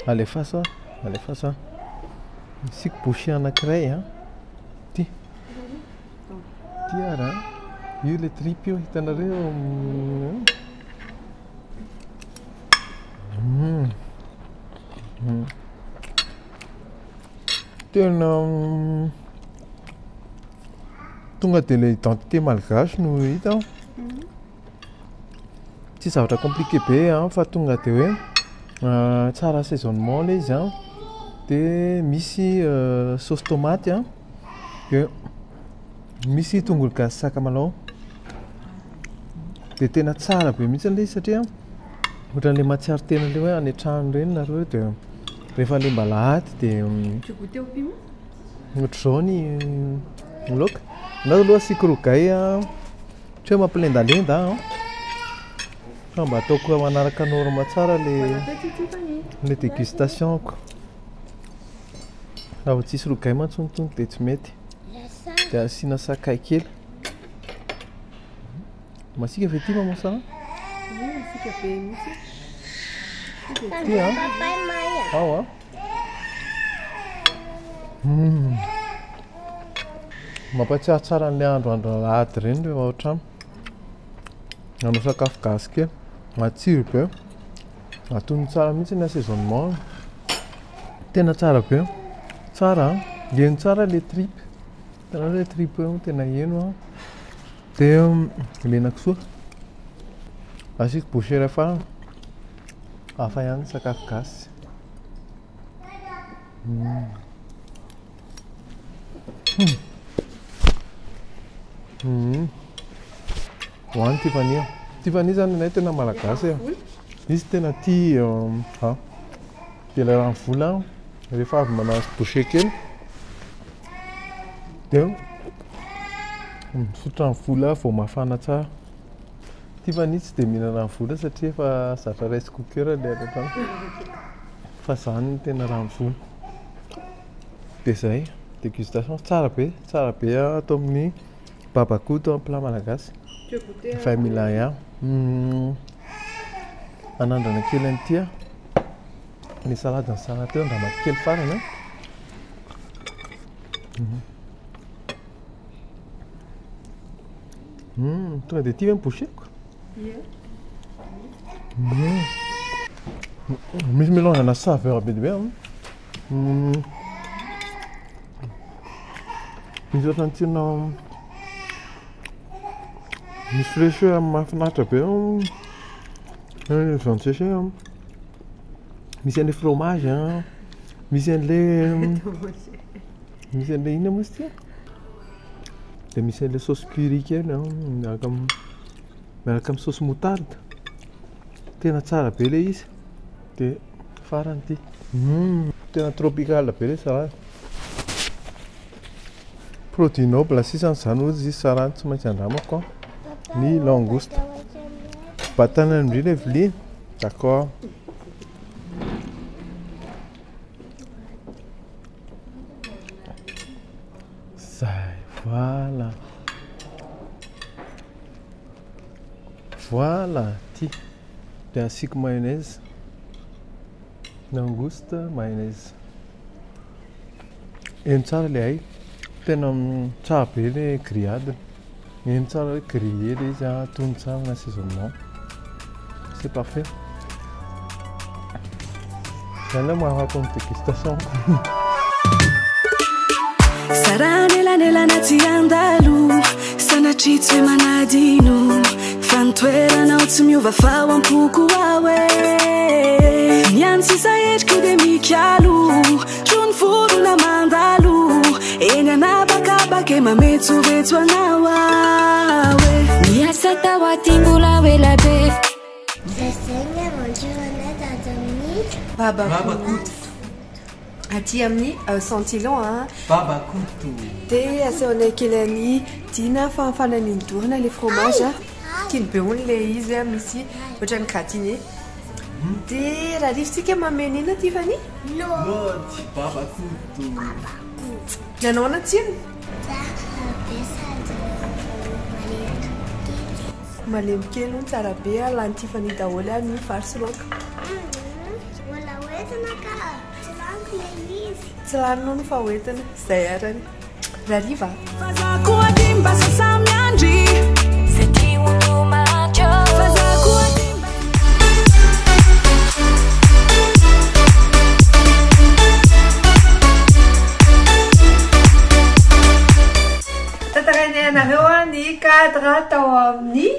Alefaso a, alefaso a. Asiako bouchée anankiray an. Ity. Ity ary an. Io ilay tripy io, hitanareo. Tena tonga dia ilay identité malgache no hita. Tsy zavatra compliqué be an fa tonga dia hoe tsara assaisonnement ilay izy an, dia misy sauce tomate an, dia misy tongolo gasy sakamalao, dia tena tsara be mihitsy ilay izy satria ohatran'ilay mahatsiaro tena ilay hoe any an-trano ireny nareo dia rehefa ilay mba alahady dia Tu goûtais au piment? ohatr'izao ny laoka. Ny ahy aloha asiako rougail an. Tsy hoe mampilendalenda an, fa mba ataoko manaraka norme tsara le le dégustation-ko. Raha vao tsisy rougail mantsy hono tonga dia tsy mety. Dia asiana sakay kely. Masiaka ve ity maman Sarah? Oui, masiaka be mihitsy. Ity an? Ao an? Mampatsiahy tsara an'ilay andro andro alahady ireny rehefa ao an-trano. Nanao sakafo gasy kely. Matsiro be. Antonony tsara mihitsy ny assaisonnement. Tena tsara be. Tsara an. Heno tsara ilay tripy. Hitanareo ilay tripy eo tena heno an. Dia ilay henakisoa. Asiako bouchée iray farany. Hafa ihany ny sakafo gasy. Hoany Tiffany a. Tiffany zany anay tena malagasy e. Izy tena tia a. Dia ilay rano vola rehefa avy manazo bouchée kely dia misotro rano vola vao mafana tsara. Tiffany tsy dia mihinana rano vola satria efa zatra rice cooker ilay any an-trano. Fa zany no tena rano vola. Dia zay. Dégustation tsara be, tsara be atao amin'ny Babakoto plat malagasy. 20 000 ariary. Anandrana kely an'ity a. Ny salade ny salade teo andramako kely farany a. Tonga dia ity ve ny bouchée-ko? Misy mélange ana saveur be dia be an. Misy ohatran'ny tsirona misy fraîcheur mahafinaritra be an. Viande séchée an. Misy an'ilay fromage an. Misy an'ilay misy an'ilay inona moa izy ity? Dia misy an'ilay sauce curry kely an, miaraka amin'ny miaraka amin'ny sauce moutarde. Tena tsara be ilay izy. Dia farany ity. Tena tropical be ilay salade. Produit noble sisany izany hoy izy sarany tsy maintsy andramako an. Ny langouste. Batana indray ilay vilia. D'accord. Zay, voilà. Voilà, ty. Dia asiako mayonnaise. Langouste, mayonnaise. Eny tsara ilay hay. Tena tsara be ilay grillade. Eny tsara hoe grillé ilay izy, atony tsara ny assaisonnement. C'est parfait. Zany hoe mahafapo ny dégustation. Saran'elanelana tsy andalo, sanatria tsy hoe manadino, fa ny toeranao tsy miova fa ao am-poko ao e. Ny any sisa endriko dia mikalo, trony vorona mandalo, eny anabakabaka e mametsovetso anao aho e. Miasa tao aty mbola ho ela be. Zay zay ny aventure anay tato amin'ny Babakoto. Aty amin'ny Sentilon a. Babakoto. Dia asehonay kely an'i Dina fa fananiny dorana ilay fromage a. Tiany be hono ilay izy a, misy ohatran'ny gratiné. Dia raha rivotsika mameno inona Tiffany? Lôdy Babakoto. Nanao ahoana tsirony? Tsara be sady malemy kely. Malemy kely hono tsara be a, lany Tiffany daholo a ny vary sy laoka. Mbola hoentina ka, tsy laniko ilay izy. Tsy lany hono fa hoentina, izay arany. Rariva. Fa za koa ty mba sasa miandry. Zay ty olo macho. Fa za koa ty mba Tantarainay anareo a ny cadre tao amin'ny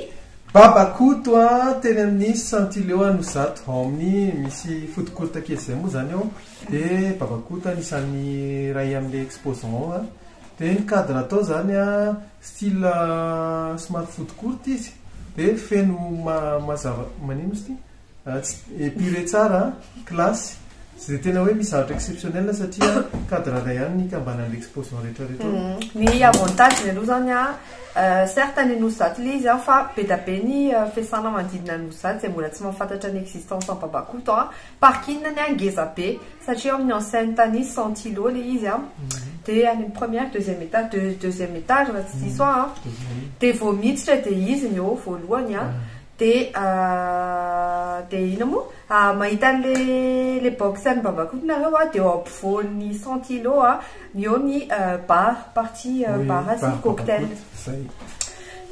Babakoto a, teny amin'ny Sentileo Anosizato, ao amin'ny misy food court kely izay moa izany ao. Dia Babakoto anisan'ny iray amin'ilay exposant a. Dia ny cadre atao izany a, style somary food court izy. Dia feno mazava, manino izy ity? Tsy épuré tsara, classe. Tsy dia tena hoe misy zavatra exceptionnel satria cadre iray ihany ny ikambanan'ilay exposant rehetra rehetra ao. Ny avantage-ny aloha izany a, certes any Anosizato ilay izy a, fa be dia be ny fiasana manodidina an'Anosizato izay mbola tsy mahafantatra ny existence an'i Babakoto a. Parking ny a ngeza be satria ao amin'ny enceinte ny Santilo ilay izy a. Dia any amin'ny première, deuxième étage, deuxième étage raha tsy diso aho a. Dia vao miditra dia izy ny eo voalohany a. Dia dia inona moa? Mahita an'ilay ilay box an'i Babakoto nareo a, dia eo ampovoan'ny Santilo a, ny eo ny bar, partie bar sy cocktail.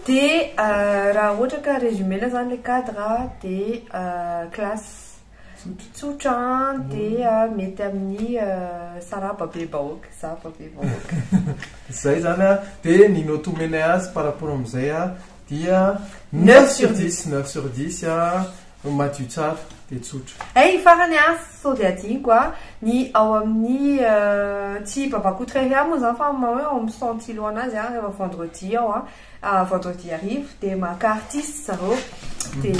Dia raha ohatra ka résumé-na izany ilay cadre dia classe tsotra dia mety amin'ny saraba be bahoaka, zaba be vahoaka. Izay izany a, dia ny note omenay azy par rapport amin'izay a dia 9 sur 10, 9 sur 10 a, madio tsara dia tsotra. Hey, farany a, sao dia adinoko a, ny ao amin'ny tsy Babakoto irery ihany moa izany fa hoe ao amin'ny Santilo anazy a, rehefa vendredi ao a, vendredi hariva dia maka artiste zareo dia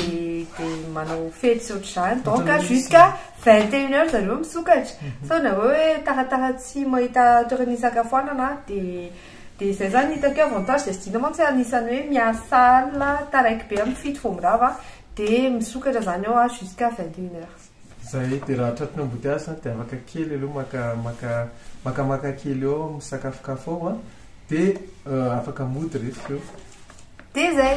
dia manao fety sy ohatr'izany, donc jusqu'à 21 heures zareo misokatra. Sao nareo hoe taratara tsy mahita toerana hisakafoanana dia dia izay izany no hitako hoe avantage dia Dina mantsy anisan'ny hoe miasa alina taraiky be amin'ny 7 vao mirava dia misokatra izany ao jusqu'à 21 heures. Zay dia raha tratry ny embouteillage zany dia afaka kely aloha maka maka makamaka kely eo misakafokafo ao a dia afaka mody rehefa eo. Dia zay.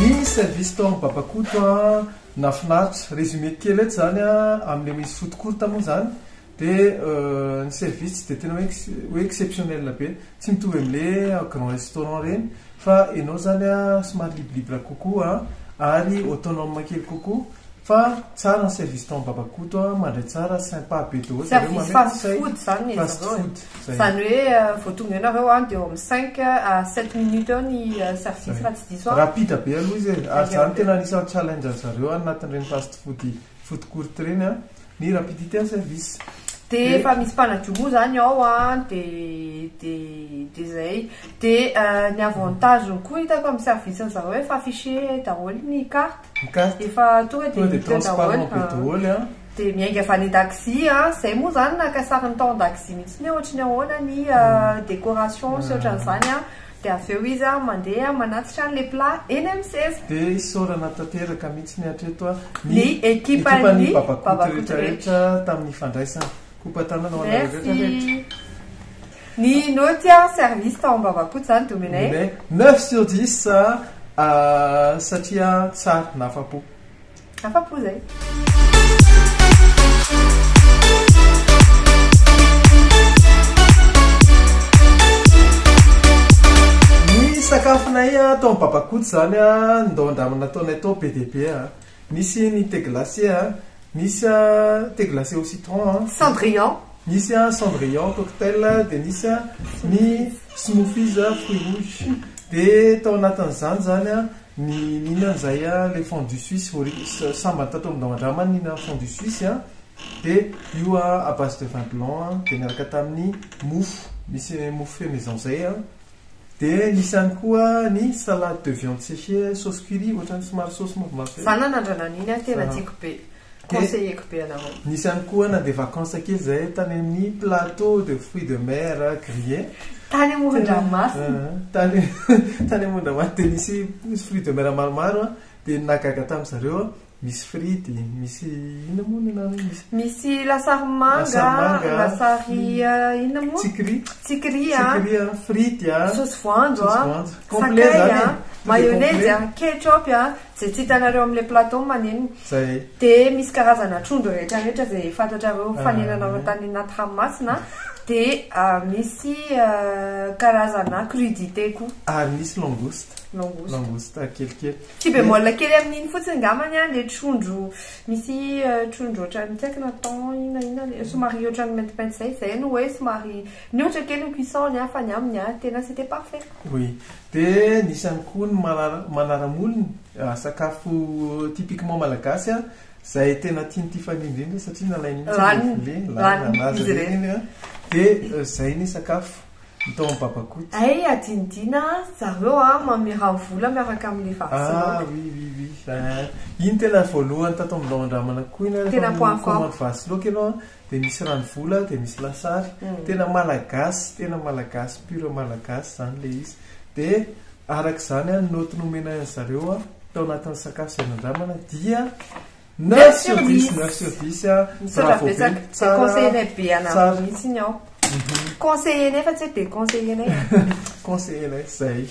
Ny service tao amin'ny Babakoto a nahafinaritra. Résumé kely eto zany a amin'ilay misy food court moa zany dia ny service tsy dia tena hoe hoe exceptionnel be. Tsy mitovy amin'ilay grand restaurant ireny fa ianao zany a somary libre libre kokoa ary autonome kely kokoa fa tsara ny service tao amin'ny Babakoto a, mandray tsara, sympa be daholo zareo, Service manome fast conseil. food zany ny Fast zareo e. food, zay. Izany hoe vao tonga eo nareo a dia eo amin'ny 5 à 7 minutes eo ny service Zay. raha tsy diso aho. Rapide be aloha izy e. Ary Haingana zany be. tena anisan'ny challenge an zareo anatin'ireny fast food food court ireny a, ny rapidité ny service. Dia efa misy mpanadio moa zany ao a, dia dia dia zay. Dia ny avantage-ny koa hitako amin'ny service-ny zareo efa affiché daholo ny carte. Ny carte. Efa tonga dia Tonga dia hita eo daholo. transparent be daholo a. Dia miainga avy any an-dakozia a, zay moa zany naka sariny tao an-dakozia mihitsy hoe ohatry ny ahoana ny décoration sy ohatran'izany a. Dia avy eo izy a mandeha manatitra an'ilay plat eny amin'ny seza. Dia isaorana tanteraka mihitsy ny hatreto a Ny ekipan'ny ekipan'ny Babakoto Babakoto rehetra rehetra tamin'ny fandraisana. Kopa-tanana ho anareo rehetra rehetra. Merci. Ny note a service tao amin'ny Babakoto zany dia omenay. Omenay 9 sur 10 a, satria tsara nahafa-po. Afa-po zay. Ny sakafonay a tao amin'ny Babakoto zany a ndao andramana nataonay tao be dia be a. Nisy ny thé glacé a, nisy a thé glacé au citron a. Cendrillon. Nisy a cendrillon cocktail, dia nisy a ny smoothies a fruits rouges. Dia tao anatin'izany zany a ny nihinana izay a le fondue suisse sambany tato amin'ny andramana nihinana fondue suisse a. Dia io a à base de vin blanc a, dia niaraka tamin'ny mofo, misy mofo fait maison zay a. Dia nisy ihany koa ny salade de viande séchée sauce curry, ohatran'ny somary sauce mavomavo zay. Za nanandrana an'iny a, tena tiako be. Dia Conseilleko be anareo. nisy ihany koa nandeha vacances kely zay tany amin'ny plateau de fruits de mer grillé. Tany amoron-dranomasina. Tany tany amoron-dranomasina dia nisy misy fruits de mer maromaro a, dia nahagaga tamin'ny zareo a, misy frity, misy inona moa ny anarany? Misy Misy lasary manga, Lasary manga. lasary inona moa? Tsikiri. Tsikiri a. Tsikiri a, frity a. Sauce voanjo a. Sauce voanjo. Complet Sakay zany a, e. mayonnaise a, Complet. ketchup a, zay tsy hitanareo amin'ilay plateau manenina. Zay. Dia misy karazana trondro rehetra rehetra zay fantatrareo fanenanareo tany anaty ranomasina. Dia misy karazana crudité koa. Ary misy langouste. Langouste. Langouste kelikely. Tsy bémol kely amin'iny fotsiny ngamany a, le trondro misy trondro ohatran'ny tsy haiko na thon inona inona le somary ohatran'ny maintimainty zay, zay no hoe somary nihoatra kely ny cuisson-ny a, fa ny aminy a tena c'était parfait. Oui. Dia nisy ihany koa ny manara-molony, sakafo typiquement malagasy a, zay tena tian'ny Tiffany indrindra satria nalainy mihitsy Laniny. le vilia, Laniny laniny anazy izy ireny. ireny a. Dia zay ny sakafo ny tao amin'ny Babakoto. Ay, adinodina zareo a manome vola miaraka amin'ny vary sy Ah, laoka. oui, oui, oui. Iny tena voalohany tato amin'ny andramana koa iny a, rehefa Tena point fort. commande vary sy laoka ianao a, dia misy rano vola, dia misy lasary. Tena malagasy, tena malagasy, pure malagasy zany le izy. Dia arak'izany a, ny note nomena an'ny zareo a, tao anatin'ny sakafo izay nandramana dia 9 sur 10, 9 sur 10 a. Misaotra Bravo be. betsaka. Tsara, Conseiller be anareo tsara. mihitsy ny ao. Conseiller nefa tsy hoe déconseiller. Conseiller zay.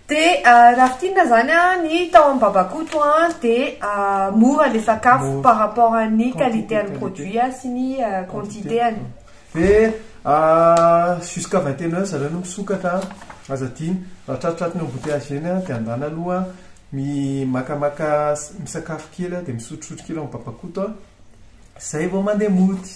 Dia raha fintinina zany a, ny tao amin'ny Babakoto a, dia mora le sakafo Mora. par rapport à ny Quantité, qualité an'ny qualité. produit a sy ny quantité any. Dia jusqu'à 21 heures zareo no misokatra, aza adino. Raha tratratry ny embouteillage eny a, dia andana aloha makamaka misakafo kely a, dia misotrosotro kely ao amin'ny Babakoto a, zay vao mandeha mody.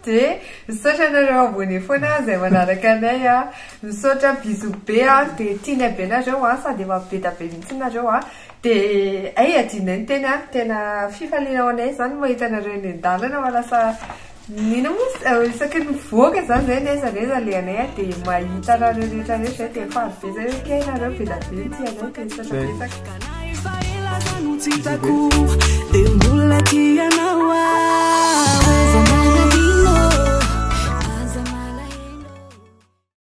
Dia misaotra anareo abonné foana izay manaraka anay a, misaotra bisou be a, dia tianay be nareo a, sady efa be dia be mihitsy nareo a, dia ay adinay ny tena, tena fifaliana ho anay zany mahita anareo eny an-dalana fa lasa nina moa isaky ny mivoaka zany zay n'aiza n'aiza le anay a, dia mahita anareo rehetra rehetra zay, dia faly be zay hoe kay nareo be dia be tianay, dia misaotra Zay. betsaka. Ka na efa ela za no tsy hitako.